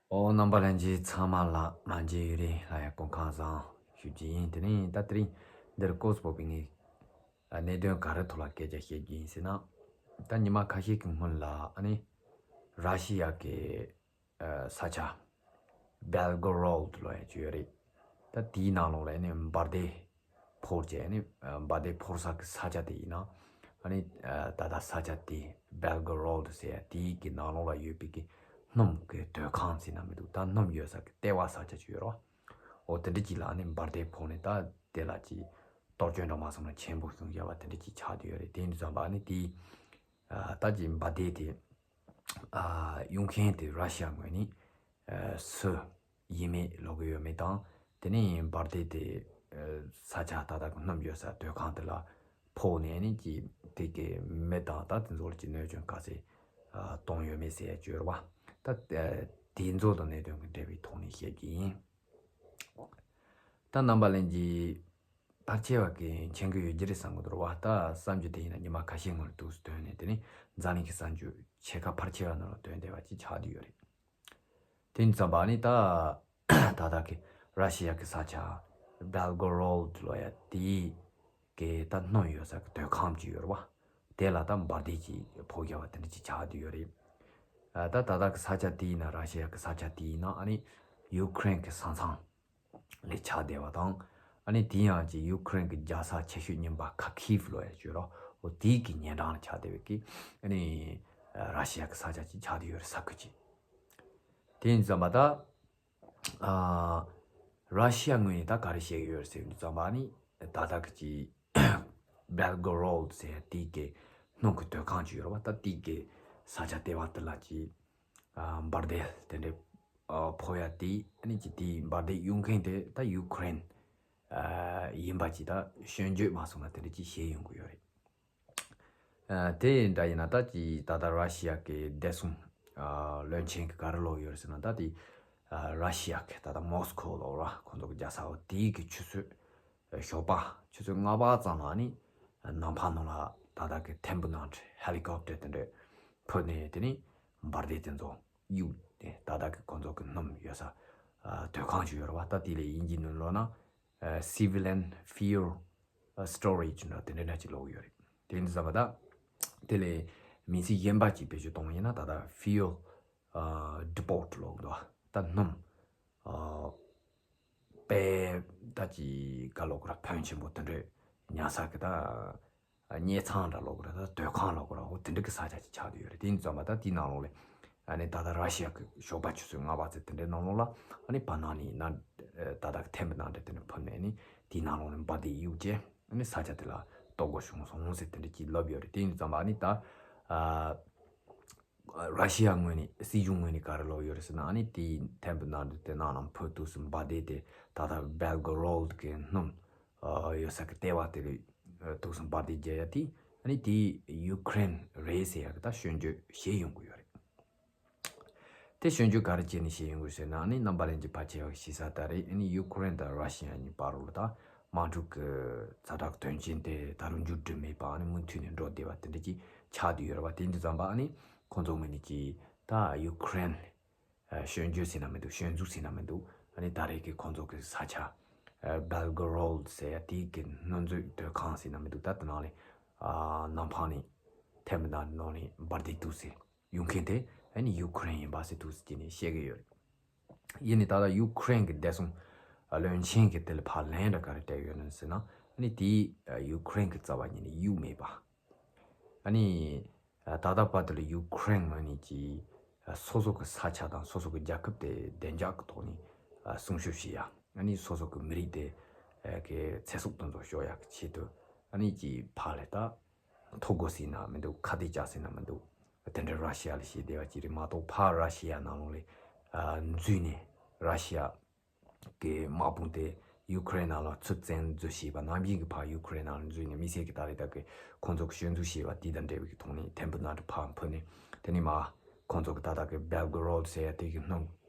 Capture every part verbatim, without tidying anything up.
ཨོ། རྣམ་པ་ལྷན་རྒྱས་ཚང་མ་ལ་མ་མཇལ་ཡུན་རིང་ལ་ཡང་སྐུ་ཁམས་བཟང་ཞུ་རྒྱུ་ཡིན། དེ་ནས་ད་དེ་རིང་འདིར་སྐོར་སྤོ་བའི་ངས་གནད་དོན་ག་རེ་ཐོག་ལ་སྐད་ཆ་བཤད་རྒྱུ་ཡིན་ཟེར་ན། ད་ཉི་མ་ཁ་ཤས་ཀྱི་སྔོན་ལ་ཨ་ནི་ར་ཤི་ཡ་གི་ས་ཆ་བེལ་གོ་རོད་ལོ་ཡ་ཅིག་ཡོད་རེད། ད་དེའི་ནང་ལོགས་ལ་ཨ་ནི་འབར་མདེལ་ཕོར་བྱས་ནས་འབར་མདེལ་ཕོར་ས་གི་ས་ཆ་དེ་ཡིན་ན། ཨ་ནི་ད་ལྟ་ས་ཆ་དེ་བེལ་གོ་རོད་ཟེར་ཡ་དེའི་གི་ནང་ལོགས་ལ་ཡོད་པའི་གི་སྣུམ་གི་དོད་ཁང་ཟེར་ན་མི་འདུག་ད་སྣུམ་ཡོད་ས་གི་ལྟེ་བ་ས་ཆ་ཅིག་ཡོད་རེད་བ། འོ་དེ་འདྲ་ཅིག་ལ་ཨ་ནི་འབར་མདེལ་ཕོར་ནས་ད་དེ་ལ་ཅིག་གཏོར་སྐྱོན་འདྲ་མ་སོང་ན་ཆེན་པོ་བྱུང་བཞག་པ་དེ་འདྲ་ཅིག་ཆགས་བསྡད་ཡོད་རེད། དེ་ཡིན་དུས་ཙམ་པ་ཨ་ནི་དེའི་ད་ཅིག་འབར་མདེལ་དེ་གཡུག་མཁན་དེ་ར་ཤི་ཡ་ངོས་ནས་སུ་ཡིན་མིན་ལབ་ཀྱི་ཡོད་མེད་དང་། དེ་ནས་འབར་མདེལ་དེ་ས་ཆ་ད་ལྟ་གི་སྣུམ་ཡོད་ས་དོད་ཁང་དེ་ལ་ཕོག་ནས་ནི་ཀྱི་དེ་གི་མི་དང་ད་དེ་ཚོ་ལ་ཀྱི་གནོད་སྐྱོན་ག་ཚད་གཏོང་ཡོད་མེད་ཟེར་ཡ་བརྗོད་ར་བ། ད་དེ་ཚོ་དང་གནད་དོན་གྱི་འབྲེལ་བའི་ཐོག་ནས་བཤད་རྒྱུ་ཡིན། ད་རྣམ་པ་ལྷན་རྒྱས་ཕལ་ཆེ་བ་གི་མཁྱེན་གྱི་ཡོད་ཀྱི་རེད་བསམ་གྱི་འདུག་ར་བ། ད་བསམ་རྒྱུ་དེ་ཡིན་ན་ཉི་མ་ཁ་ཤས་སྔོན་ལ་འདུག་སེ་ཐོན་ནས་དེ་ནས་འཛམ་གླིང་གི་གསར་འགྱུར་ཕྱེད་ཀ་ཕལ་ཆེ་བ་ནང་ལ་ཐོན་བསྡད་པ་ཅིག་ཆགས་བསྡད་ཡོད་རེད། དེ་ཙམ་པ་ནི་ད་ད་ལྟ་གི་ར་ཤི་ཡ་གི་ས་ཆ་བེལ་གོ་རོད་ལོ་ཡ་དེའི་གི་ད་སྣུམ་ཡོད་ས་གི་དོད་ཁང་ཅིག་ཡོད་རེད་བ། དེ་ལ་ད་འབར་མདེལ་ཅིག་ཕོག་བཞག་པ་དེ་འདྲ་ཅིག་ཆགས་བསྡད་ཡོད་རེད། ད་ད་ལྟ་གི་ས་ཆ་དེའི་ནང་ར་ཤི་ཡ་གི་ས་ཆ་དེའི་ནང་ཨ་ནི་ཡུ་ཀེ་རེན་གི་ས་མཚམས་ལ་ཆགས་བསྡད་པ་དང་། ཨ་ནི་དེ་ཡང་ཅིག་ཡུ་ཀེ་རེན་གི་རྒྱལ་ས་ཆེ་ཤོས་རྙིང་པ་ཁ་ཁིབ་ལོ་ཡ་བརྗོད་རོགས་འོ་དེའི་གི་ཉེ་འགྲམ་ལ་ཆགས་བསྡད་པའི་གི་ཨ་ནི་ར་ཤི་ཡ་གི་ས་ཆ་ཅིག་ཆགས་བསྡད་ཡོད་རེད་ས་ཁུལ་ཅིག་དེ་ཡིན་ཙམ་པ་ད། ཨ། ར་ཤི་ཡ་ངོས་ནས་ད་ག་རེ་བཤད་ཀྱི་ཡོད་ཟེར་དུས་ཙམ་པ་ནི་ད་ལྟ་གི་ཅི་བེལ་གོ་རོད་ཟེར་དེའི་གི་སྣུམ་གི་དོད་ཁང་ཅིག་ཡོད་རེད་བ། ད་དེའི་གི་ས་ཆ་ལྟེ་བ་དེ་ལ་ཅི་ཨ། འབར་མདེལ་དེ་འདྲ་ཨ། ཕོག་ཡ་དེ་ཨ་ནི་ཅི་དེའི་འབར་མདེལ་གཡུག་མཁན་དེ་ད་ཡུ་ཀེ་རེན་ཨ། ཡིན་པ་ཅི་ད་སྐྱོན་བརྗོད་མ་སོང་ན་དེ་འདྲ་ཅི་བཤད་ཡོང་གི་ཡོད་རེད། ཨ། དེ་འདྲ་ཡིན་ན་ད་ཅི་ད་ལྟ་ར་ཤི་ཡ་གི་བདེ་སྲུང་ཨ། བློན་ཆེན་གྱི་ག་རེ་ལབ་ཡོད་རེད་ཟེར་ན་ད་དེ་ཨ། ར་ཤི་ཡ་གི་ད་ལྟ་མོ་སི་ཁོ་ལབ་ར་ཁོང་ཚོ་གི་རྒྱལ་ས་འོ་དེའི་གི་ཆུ་ཚོད་ཞོགས་པ་ཆུ་ཚོད་ལྔ་པ་ཙམ་ལ་ནི་ནམ་འཕང་ནང་ལ་ད་ལྟ་གི་ཐེམ་བུ་ནང་ཧེ་ལི་ཀོབ་ཊར་དེ་འདྲ་ཕུད་ནས་དེ་ནི་འབར་མདེལ་དེ་ཚོ་གཡུག་ནས་ད་ལྟ་གི་ཁོང་ཚོ་གི་སྣུམ་ཡོད་ས་ཨ། དོད་ཁང་ཞིག་ཡོད་རེད་བ། ད་དེ་ལས་དབྱིན་ཇིའི་ནང་ལོགས་ན་ཨ། Civilian Fuel Storage འདྲ་དེ་འདྲ་འདྲ་ཅིག་ལབ་ཀྱི་ཡོད་རེད། དེ་ཡིན་དུས་ཙམ་པ་ད་དེ་ལས་མིང་ཚིག་གཞན་པ་ཅིག་བེད་སྤྱོད་གཏོང་བ་ཡིན་ན་ད་ལྟ་Fuel ཨ། Depot ལབ་ཀྱི་འདུག་ད་སྣུམ་ཨ། པའི་ད་ཅི་ག་ལབ་དགོས་ར་ཕོན་ཆེན་པོ་དེ་འདྲ་ཉར་ས་གི་ད་གཉེར་ཚང་འདྲ་ལབ་དགོས་ར་ད་དོད་ཁང་ལབ་དགོས་ར་འོ་དེ་འདྲ་གི་ས་ཆ་ཅིག་ཆགས་བསྡད་ཡོད་རེད། དེ་ཡིན་དུས་ཙམ་པ་ད་དེའི་ནང་ལོགས་ལ་ཨ་ནི་ད་ལྟ་ར་ཤི་ཡ་གི་ཞོགས་པ་ཆུ་ཚོད་ལྔ་པ་ཚོད་དེ་འདྲའི་ནང་ལོགས་ལ་ཨ་ནི་བར་སྣང་ནས་ན་ད་ལྟ་གི་ཐེམ་བུ་ནང་འདྲ་དེ་འདྲ་ཕུབ་ནས་ཨ་ནི་དེའི་ནང་ལོགས་ནས་འབར་མདེལ་གཡུགས་རྗེས་ཨ་ནི་ས་ཆ་དེ་ལ་གཏོར་རྒོལ་བྱུང་སོང་ཟེར་དེ་འདྲ་ཅིག་ལབ་ཡོད་རེད། དེ་ཡིན་དུས་ཙམ་པ་ཨ་ནི་ད་ཨ། ར་ཤི་ཡ་ངོས་ནས་སྲིད་གཞུང་ངོས་ནས་ག་རེ་ལབ་ཡོད་རེད་ཟེར་ན་ཨ་ནི་དེའི་ཐེམ་བུ་ནང་དུ་དེ་ནང་ལ་ཕུ་དུས་སུ་འབར་མདེལ་དེ་ད་ལྟ་བེལ་གོ་རོད་གི་སྣུམ་ཡོད་ས་གི་ལྟེ་བ་དེ་རེད། དུས་སུ་འབར་མདེལ་རྒྱག་ཡ་དེ་ཨ་ནི་དེ་ཡུ་ཀེ་རེན་རེད་ཟེར་ཡ་གི་ད་སྐྱོན་བརྗོད་བྱེད་ཡོང་གི་ཡོད་རེད། དེ་སྐྱོན་བརྗོད་ག་རེ་བྱས་ནས་བྱེད་ཡོང་གི་ཟེར་ན་ཨ་ནི་རྣམ་པ་ལྷན་རྒྱས་ཕལ་ཆེ་བ་ཤེས་ས་ད་རེད། ཨ་ནི་ཡུ་ཀེ་རེན་དང་ར་ཤི་ཡ་གཉིས་བར་ལ་ད་དམག་འཁྲུག་གི་ཛ་དྲག་དོན་རྐྱེན་དེ་ད་རུང་མཇུག་སྒྲིལ་མེད་པ་ཨ་ནི་མུ་མཐུད་ནས་འགྲོ་བསྡད་པ་དེ་འདྲ་ཅིག་ཆགས་བསྡད་ཡོད་རེད་བ། དེ་འདྲ་ཙམ་པ་ཨ་ནི་ཁོང་ཚོ་ངོས་ནས་ཀྱིས་ད་ཡུ་ཀེ་རེན་ཨ་སྐྱོན་བརྗོད་ཟེར་ན་མི་འདུག་སྐྱོན་འཛུགས་ཟེར་ན་མི་འདུག་ཨ་ནི་ད་རེས་ཀྱི་ཁོང་ཚོ་གི་ས་ཆ་ཨ་བེལ་གོ་རོད་ཟེར་ཡ་དེའི་གི་སྣུམ་མཛོད་སྡོད་ཁང་ཟེར་ན་མི་འདུག་ད་དེ་ནང་ལ་ཨ་ནམ་འཕང་ནས་ཐེམ་བུ་ནང་ནང་ནས་འབར་མདེལ་བཏང་ཟེར་ཡོང་མཁན་དེ་ཨ་ནི་ཡུ་ཀེ་རེན་ཡིན་པ་ཟེར་འདུག་ཟེར་གྱི་ནས་བཤད་ཀྱི་ཡོད་རེད། ཡིན་ནའི་ད་ལྟ་ཡུ་ཀེ་རེན་གྱི་བདེ་སྲུང་བློན་ཆེན་གྱིས་དེ་ལ་ཕར་ལན་འདྲ་ག་རེ་སྤྲད་ཡོད་ན་ཟེར་ན་ཨ་ནི་དེ་ཡུ་ཀེ་རེན་གྱི་རྩ་བ་ཉིད་ནས་གཡུག་མེད་པ། ཨ་ནི། ད་ལྟ་བར་དུ་ལ་ཡུ་ཀེ་རེན་ངོས་ནས་ཀྱིས་སོ་སོ་གི་ས་ཆ་དང་སོ་སོ་གི་རྒྱལ་ཁབ་དེ་བདེ་འཇགས་ཀྱི་ཐོག་ནས་སྲུང་སྐྱོབ་བྱེད་ཡ། ཨ་ནི་སོ་སོ་གི་མི་རིགས་དེ་གི་ཚེ་སྲོག་དེ་ཚོ་སྐྱོབ་ཡ་གི་ཆེད་དུ་ཨ་ནི་ཀྱིས་ཕར་ལ་ད་ཐོ་འགོད་ཟེར་ན་མི་འདུག་ཁ་གཏད་བཅག་ཟེར་ན་མི་འདུག་དེ་འདྲ་ར་ཤི་ཡ་ལ་བྱས་བསྡད་པ་ཅིག་རེད་མ་གཏོགས་ཕར་ར་ཤི་ཡ་ནང་ལོགས་ལ་འཛུལ་ནས་ར་ཤི་ཡ། གི་དམག་དཔུང་དེ་ཡུ་ཀེ་རེན་ནང་ལ་ཚུར་བཙན་འཛུལ་བྱས་པ་ནམ་རྒྱུན་གྱི་ཕར་ཡུ་ཀེ་རེན་ནང་ལ་འཛུལ་ནས་དམིགས་བསལ་གྱི་ད་རེས་ད་གི་ཁོང་ཚོ་གི་སྐྱོན་འཛུགས་བྱས་པ་དེ་དང་འབྲེལ་བའི་གི་ཐོག་ནས་ཐེམ་བུ་ནང་དུ་ཕར་འཕུར་ནས་དེ་ནས་མར་ཁོང་ཚོ་གི་ད་ལྟ་གི་བེལ་གོ་རོད་ཟེར་ཡ་དེ་གི་སྣུམ་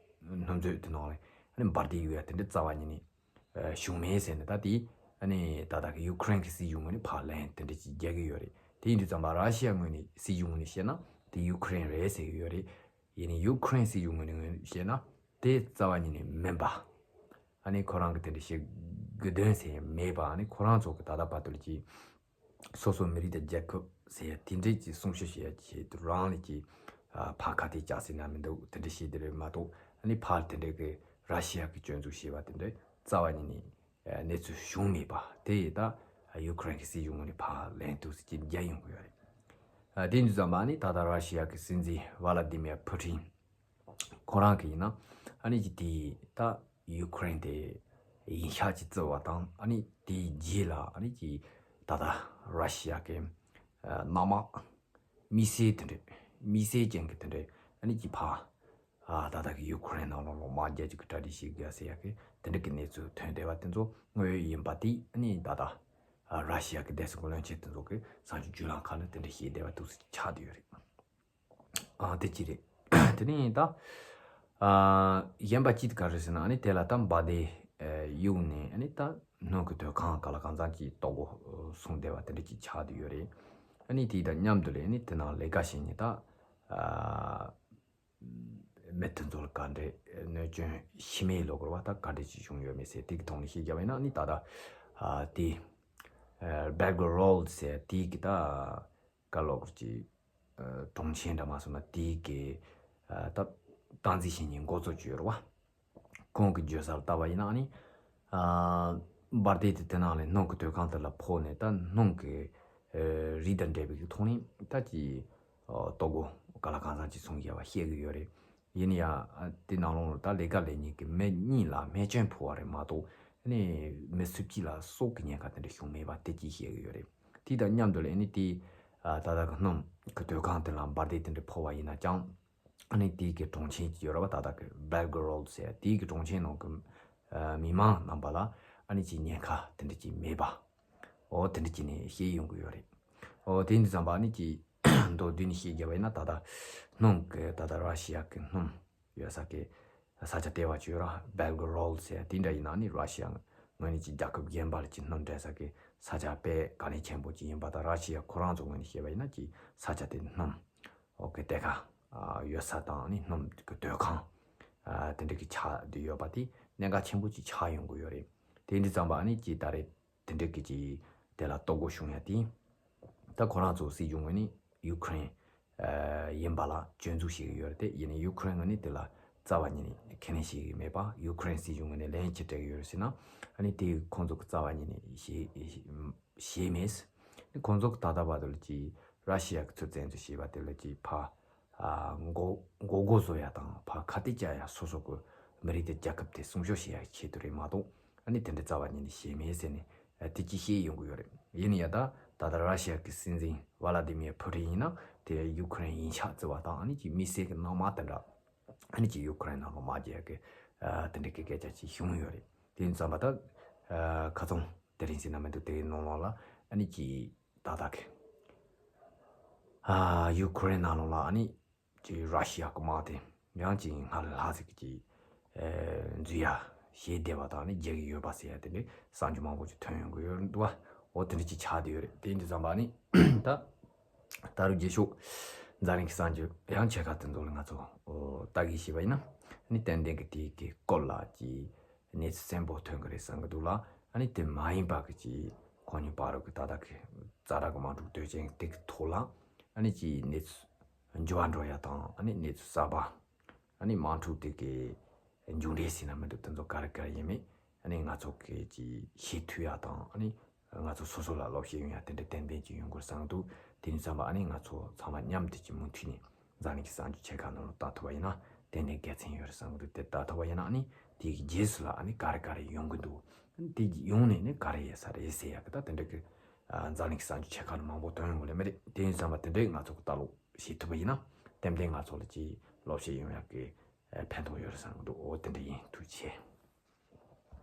སྣུམ་མཛོད་དེ་ནང་ལ་ཨ་ནི་འབར་མདེལ་གཡུག་ཡ་དེ་འདྲ་རྩ་བ་ཉིད་ནས་བྱུང་མེད་ཟེར་ནས་ད་དེ་ཨ་ནི་ད་ལྟ་གི་ཡུ་ཀེ་རེན་གི་སྲིད་གཞུང་ངོས་ནས་ཕར་ལན་དེ་འདྲ་ཅིག་རྒྱག་གི་ཡོད་རེད། དེ་ཡིན་དུས་ཙམ་པ་ར་ཤི་ཡ་ངོས་ནས་སྲིད་གཞུང་ངོས་ནས་བཤད་ན་དེ་ཡུ་ཀེ་རེན་རེད་ཟེར་གི་ཡོད་རེད། ཡིན་ནའི་ཡུ་ཀེ་རེན་སྲིད་གཞུང་ངོས་ནས་བཤད་ན་ དེ་རྩ་བ་ཉིད་ནས་མིན་པ། ཨ་ནི་ཁོ་རང་གི་དེ་འདྲ་བྱེད་དགོས་དོན་ཟེར་ཡ་མེད་པ། ཨ་ནི་ཁོ་རང་ཚོ་གི་ད་ལྟ་བར་དུ་ལ་ཅིག་སོ་སོ་མི་རིགས་དང་རྒྱལ་ཁབ་ཟེར་ཡ་དེ་འདྲས་ཀྱི་སྲུང་བརྩི་བྱེད་ཡ་ཆེད་དུ་རང་ལ་ཅིག་ཨ་ཕར་ཁ་གཏད་བཅག་ཟེར་ན་མི་འདུག་དེ་འདྲ་བྱེད་དེ་རེད་མ་གཏོགས། ཨ་ནི་ཕར་དེ་འདྲས་ཀྱི་ར་ཤི་ཡ་གི་སྐྱོན་འཛུགས་བྱས་པ་དེ་འདྲས་རྩ་བ་ཉིད་ནས་ཨ་གནས་ཚུལ་བྱུང་མེད་པ་དེ་ད་ཡུ་ཀེ་རེན་གྱི་སྲིད་གཞུང་ངོས་ནས་ཕར་ལན་ཐུག་ཟེར་གྱི་རྒྱག་ཡོང་གི་ཡོད་རེད། ཨ་དེ་འདྲ་ཙམ་པ་ནི་ད་ལྟ་ར་ཤི་ཡ་གི་སྲིད་འཛིན་ཝ་ལ་དི་མིར་ཕུ་ཊིན་ཁོ་རང་གི་ཡིན་ན་ཨ་ནི་ཅིག་དེ་ད་ཡུ་ཀེ་རེན་དེ་ཡིན་ཤག་ཅིག་བརྩི་བ་དང་། ཨ་ནི་དེའི་རྗེས་ལ་ཨ་ནི་ཅིག་ད་ལྟ་ར་ཤི་ཡ་གི་ཨ་གནམ་དམག་མི་སེར་དེ་འདྲས་མི་སེར་ཅན་གྱི་དེ་འདྲས་ཨ་ནི་ཅིག་ཕར་ཨ་ད་ལྟ་གི་ཡུ་ཀེ་རེན་ནང་ལོགས་ལ་དམག་རྒྱག་རྒྱུ་གི་གྲ་སྒྲིག་བྱེད་དགོས་ཟེར་ཡ་གི་དེ་འདྲ་གི་གནས་ཚུལ་ཐོན་བསྡད་པ་དེ་ཚོ་དངོས་ཡོད་ཡིན་པ་དེ་ཨ་ནི་ད་ལྟ་ཨ་ར་ཤི་ཡ་གི་བདེ་སྲུང་གི་བློན་ཆེན་དེ་ཚོ་གི་གསར་འགྱུར་བརྒྱུད་ལམ་ཁག་ལ་དེ་འདྲ་བཤད་བསྡད་པ་འདུག་སེ་ཆགས་བསྡད་ཡོད་རེད། ཨ་དེ་གཅིག་རེད། དེ་ནས་ད་ཨ་གཞན་པ་གཅིག་དེ་ག་རེ་ཟེར་ན། ཨ་ནི་དེ་ལ་ད་འབར་མདེལ་ཨ་གཡུགས་ནས་ཨ་ནི་ད་སྣུམ་གི་དོས་ཁང་ག་ལ་གང་འཚམ་ཅིག་གཏོར་རྒོལ་སོང་བསྡད་པ་དེ་འདྲ་ཅིག་ཆགས་བསྡད་ཡོད་རེད། ཨ་ནི་དེ་དང་མཉམ་དུ་ལ་ཨ་ནི་དེ་ནང་ལས་ཀ་བྱེད་མཁན་ད་ཨ་མི་དེ་ཚོ་ལ་ག་འདྲས་གནོད་སྐྱོན་ཤི་རྨས་ལོག་ར་བ་ད་ག་འདྲས་ཅིག་བྱུང་ཡོད་མེད་ཟེར་དེ་གི་ཐོག་ནས་བཤད་རྒྱབ་པ་ཡིན་ན། ཨ་ནི་ད་ལྟ་ཨ་དེ་ཨ་སྦེལ་གོ་རོད་ཟེར་དེ་གི་ད་ག་ལོག་ཅིག་ཨ་གྲོང་ཆེན་འདྲ་མ་སོང་ན་དེ་གི་ཨ་ད་སྟངས་འཛིན་བྱེད་མཁན་འགོ་གཙོ་ཅིག་ཡོད་ར་བ། ཁོང་གི་བརྗོད་གསལ་ལ་བལྟས་པ་ཡིན་ན་ཨ་ནི། ཨ་འབར་མདེལ་དེ་དེ་ནང་ལ་སྣུམ་གྱི་དོས་ཁང་དེ་ལ་ཕོག་ནས་ད་སྣུམ་གྱི་ཨ་རིགས་དང་འབྲེལ་བའི་ཐོག་ནས་ད་ཅིག་ཨ་གཏོར་རྒོལ་ག་ལ་གང་འཚམ་ཅིག་སོང་བསྡད་པ་བཤད་ཀྱི་ཡོད་རེད། ཡིན་ཡང་ཨ་དེ་ནང་ལོགས་ལ་ད་ལས་ཀ་ལས་མཁན་གྱི་མི་གཉིས་ལ་རྨས་སྐྱོན་ཕོག་པ་རེད་མ་གཏོགས། ཨ་ནི་མི་སུ་གཅིག་ལ་སྲོག་གི་ཉེན་ཁ་དེ་འདྲ་བྱུང་མེད་པ་དེ་གཅིག་བཤད་ཀྱི་ཡོད་རེད། དེ་དང་མཉམ་དུ་ལ་ཨ་ནི་དེ་ཨ་ད་ལྟ་གི་སྣུམ་གྱི་དོས་ཁང་དེ་ལ་འབར་མདེལ་དེ་འདྲ་ཕོག་པ་ཡིན་ན་ཀྱང་། ཨ་ནི་དེ་གི་གྲོང་ཆེན་གྱི་ཡོད་ར་བ་ད་ལྟ་གི་སྦེལ་གོ་རོད་ཟེར་དེ་གི་གྲོང་ཆེན་ནང་གི་ཨ་མི་མང་རྣམ་པ་ལ་ཨ་ནི་ཅིག་ཉེན་ཁ་དེ་འདྲ་ཅིག་མེད་པ། འོ་དེ་འདྲ་ཅིག་ནས་བཤད་ཡོང་གི་ཡོད་རེད། འོ་དེ་འདྲ་ཙམ་པ་ཨ་ནི་ཅིག་མདོར་བསྡུས་ནས་བཤད་རྒྱབ་པ་ཡིན་ན། ད་ལྟ་སྣུམ་གི་ད་ལྟ་ར་ཤི་ཡ་གི་སྣུམ་ཡོད་ས་གི་ས་ཆ་ལྟེ་བ་ཅིག་ཡོད་ར་སྦེལ་གོ་རོད་ཟེར་དེ་འདྲ་ཡིན་ན། ཨ་ནི་ར་ཤི་ཡ་ངོས་ནས་ཅིག་རྒྱལ་ཁབ་གཞན་པ་ལ་ཅིག་སྣུམ་འདྲེན་ས་གི་ས་ཆ་དཔེ་དཀའ་ལས་ཆེན་པོ་ཅིག་ཡིན་པ་དང་། ར་ཤི་ཡ་ཁོ་རང་ཚོ་ངོས་ནས་བཤད་པ་ཡིན་ན་ཅིག་ས་ཆ་དེ་སྣུམ་འོ་གི་གཏེར་ཁ་ཨ་ཡོད་ས་དང་། ཨ་ནི་སྣུམ་གི་དོས་ཁང་ཨ་དེ་འདྲ་གི་ཆགས་བསྡད་ཡོད་པ་དེ་གནད་འགག་ཆེན་པོ་ཅིག་ཆགས་ཡོང་གི་ཡོད་རེད། དེ་འདྲ་ཙམ་པ་ཨ་ནི་ཅིག་ད་རེས་དེ་འདྲ་གི་ཅིག་དེ་ལ་གཏོར་རྒོལ་བྱུང་ཡ་དེ་ད་ཁོ་རང་ཚོ་སྲིད་གཞུང་ངོས་ནས་ཡུ་ཀེ་རེན་ཨ་ཡིན་པ་ལ་སྐྱོན་འཛུགས་བྱེད་ཀྱི་ཡོད་རེད་དེ། ཡིན་ནའི་ཡུ་ཀེ་རེན་ངོས་ནས་དེ་ལ་རྩ་བ་ཉིད་ནས་ཁས་ལེན་བྱེད་ཀྱི་མེད་པ། ཡུ་ཀེ་རེན་སྲིད་གཞུང་ངོས་ནས་ལན་ཅི་སྤྲད་ཀྱི་ཡོད་རེད་ཟེར་ན། ཨ་ནི་དེ་ཁོང་ཚོ་གི་རྩ་བ་ཉིད་ནས་བྱེད་བྱེད་མེད། ཁོང་ཚོ་གི་ད་ལྟ་བར་དུ་ལ་ཅིག་ར་ཤི་ཡ་གི་ཚུར་བཙན་འཛུལ་བྱས་པ་དེ་ལ་ཅིག་ཕར་ཨ་མགོ་མགོ་སྐོར་བཟོ་ཡ་དང་ཕར་ཁ་གཏད་བཅག་ཡ་སོ་སོ་གི་མི་རིགས་དེ་རྒྱལ་ཁབ་དེ་སྲུང་སྐྱོབ་བྱེད་ཡ་ཆེད་དུ་རེད་མ་གཏོགས། ཨ་ནི་དེ་འདྲ་རྩ་བ་ཉིད་ནས་བྱས་མེད་ཟེར་ནས་ཨ་དེ་ཅིག་བཤད་ཡོང་གི་ཡོད་རེད། ཡིན་ན་ཡང་ད་ད་ལྟ་ར་ཤི་ཡ་གི་སྲིད་འཛིན་ཝ་ལ་དི་མིར་ཕུ་ཊིན་ཡིན་ན་དེ་ཡུ་ཀེ་རེན་ཡིན་ཤག་བརྩི་བ་དང་། ཨ་ནི་ཅིག་དམིགས་བསལ་གྱི་གནམ་དམག་དེ་འདྲ་ཨ་ནི་ཅིག་ཡུ་ཀེ་རེན་ནང་ལ་དམག་རྒྱག་གི་ཨ་དེ་འདྲ་གི་སྐད་ཆ་ཅིག་བྱུང་ཡོད་རེད། དེ་ཡིན་ཙམ་པ་ད་ཨ་ཁ་སང་དེ་རིང་ཟེར་ན་མི་འདུག་དེའི་ནང་ལོགས་ལ་ཨ་ནི་ཅིག་ཏག་ཏག་གི་ཨ་ཡུ་ཀེ་རེན་ནང་ལོགས་ལ་ཨ་ནི་ཅིག་ར་ཤི་ཡ་གི་དམག་དེ་ཡང་ཅིག་སྔར་ལས་ལྷག་ཙམ་ཅིག་ཨེ་འཛུལ་ཡ་བྱས་བསྡད་པ་དང་། ཨ་ནི་རྒྱག་གི་ཡོད་པ་ཟེར་ཡ་དེ་འདྲའི་གསར་འགྱུར་མང་པོ་ཅིག་ཐོན་ཡོང་གི་ཡོད་འདུག་བ། འོ་དེ་འདྲ་ཅིག་ཆགས་བསྡད་ཡོད་རེད། དེ་འདྲ་ཙམ་པ་ཨ་ནི་ད་ད་རུང་རྗེས་ཕྱོགས་འཛམ་གླིང་གི་གསར་འགྱུར་ཡང་ཆེ་ཁག་དེ་ཚོ་ལ་ང་ཚོ་ཨོ་ལྟ་གི་ཞེས་པ་ཡིན་ན། ཨ་ནི་ཏན་ཏན་གྱི་དེ་གི་སྐོར་ལ་ཅིག་གནས་ཚུལ་གསལ་པོ་ཐོན་གི་རེད་བསམ་གི་འདུག་ལ། ཨ་ནི་དེ་མ་ཡིན་པ་གི་ཅིག་ཁོང་གཉིས་བར་གི་ད་ལྟ་གི་ཛ་དྲག་གི་དམག་འཁྲུག་དོན་རྐྱེན་དེ་གི་ཐོག་ལ་ཨ་ནི་ཅིག་གནས་ཚུལ་འགྱུར་བ་འགྲོ་ཡ་དང་། ཨ་ནི་གནས་ཚུལ་གསར་པ་ཨ་ནི་དམག་འཁྲུག་དེ་གི་མཇུག་འབྲས་ཟེར་ན་མི་འདུག་དེ་ཚོ་ག་རེ་ག་རེ་ཡིན་མིན་ཨ་ནི་ང་ཚོ་གི་ཅིག་ཤེས་ཐུབ་ཡ་དང་། ཨ་ནི་ང་ཚོ་སོ་སོ་ལ་བསླབ་བྱ་ཡོང་ཡ་དེ་འདྲ་ཏན་ཏན་ཅིག་ཡོང་དགོས་བསམ་འདུག་དེ་ཡིན་ཙམ་པ་ཨ་ནི་ང་ཚོ་ཚང་མ་མཉམ་དུ་ཅིག་མུ་མཐུད་ནས་འཛམ་གླིང་གི་གསར་འགྱུར་ཆེ་ཁག་ནང་ལ་ལྟ་ཐུབ་པ་ཡིན་ན་ཏན་ཏན་དགེ་མཚན་ཡོད་རེད་བསམ་གི་འདུག་དེ་ལྟ་ཐུབ་པ་ཡིན་ན་ཨ་ནི་དེ་གི་རྗེས་སུ་ལ་ཨ་ནི་ག་རེ་ག་རེ་ཡོང་གི་འདུག་ཨ་ནི་དེ་ཡོང་ནས་ནི་ག་རེ་ཡོད་ས་རེད་ཟེར་ཡ་གི་ད་དེ་འདྲ་གི་ཨ་འཛམ་གླིང་གི་གསར་འགྱུར་ཆེ་ཁག་ནང་མང་པོ་ཐོན་ཡོང་གི་ལེ་མ་རེད། དེ་ཡིན་ཙམ་པ་དེ་འདྲའི་ང་ཚོ་གི་ལྟ་ཀློག་བྱེད་ཐུབ་པ་ཡིན་ན་ཏན་ཏན་ང་ཚོ་ལ་ཅིག་བསླབ་བྱ་ཡོང་ཡ་གི་ཨ་ཕན་ཐོགས་ཡོད་རེད་བསམ་གི་འདུག་འོ་དེ་འདྲ་ཡིན། ཐུགས་རྗེ་ཆེ།